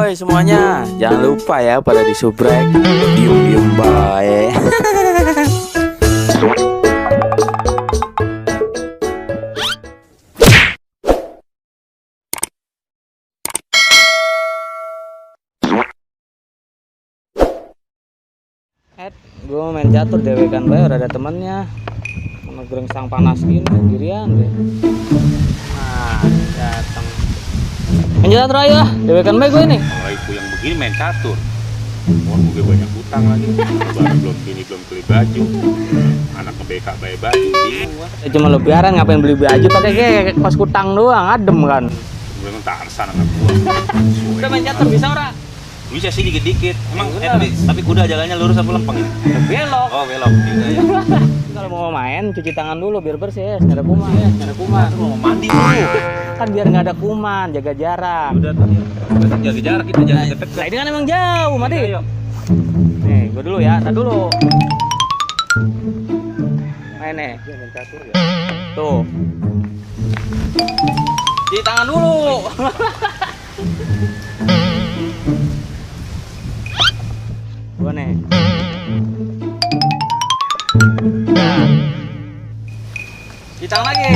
Woi semuanya, jangan lupa ya pada disubrek. Diem bae. Gue main catur dewekan bae, udah ada temennya. Sama gerengsang panas gini sendirian deh. Nah, datang. Main catur ayo, dewekan bae gue ini. Kalau ibu yang begini main catur, orang gue banyak utang lagi. Baru belum beli baju, anak ke BK bayi baju, bingung gua. Ya, cuma lebaran ngapain beli baju pakai kayak pas kutang doang, adem kan. Gue kan Tarsan anak gua. Udah main catur bisa ora? Bisa sih dikit-dikit. Emang tapi kuda jalannya lurus apa lempeng ya? Belok. Oh belok juga ya. Kalau mau main cuci tangan dulu biar bersih, nggak ada kuman ya, nggak ada kuman. Mau mandi dulu. Kan biar nggak ada kuman, jaga jarak. Udah tuh. Jaga jarak kita jangan deket. Nah ini kan emang jauh, Mati. Ayo. Nih, gue dulu ya, tar dulu. Main nih. Main catur ya. Tuh. Cuci tangan dulu. Gua nih. Nah. Cuci tangan lagi.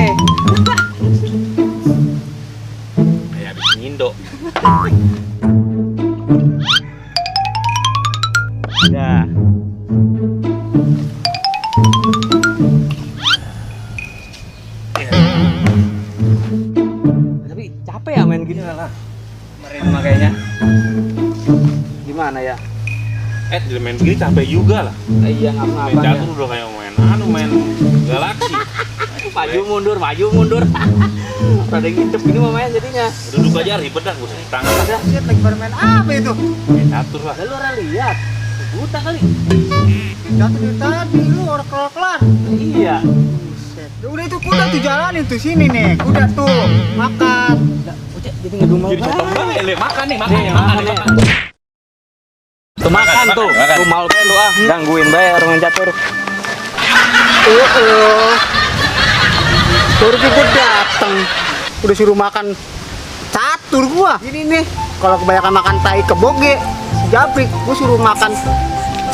Kayak habis ngindo. Ya. Tapi capek ya main gini lah. Kemarin makanya. Gimana ya? Di main gini capek juga lah. Iya Main ngapa-ngapain ya. catur udah kayak main galaksi. Maju mundur. Pada ngintip gini mau main jadinya. Duduk aja ribet dah, gue tangan Ada. Shit, lagi pada main apa itu? main catur lah. Lalu orang lihat. Buta kali. Jatuh dari tadi, lu orang kelar-kelar. Iya. Buset. Udah itu kuda tuh jalanin tuh sini nih, kuda tuh makan. Jadi ngedumel Jadi potong banget, makan nih, makan Nih, nih, makan nih. Tuh makan tuh. makan. Tuh mal lu ah, gangguin bae orang main catur. Baru juga dateng, udah suruh makan catur gua. Ini nih, kalau kebanyakan makan tai keboge, si Jabrik, gua suruh makan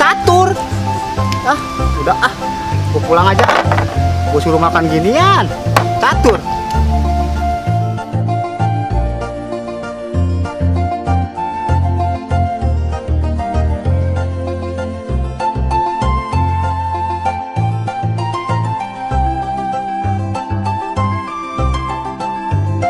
catur. Udah gua pulang aja. Gua suruh makan ginian, catur.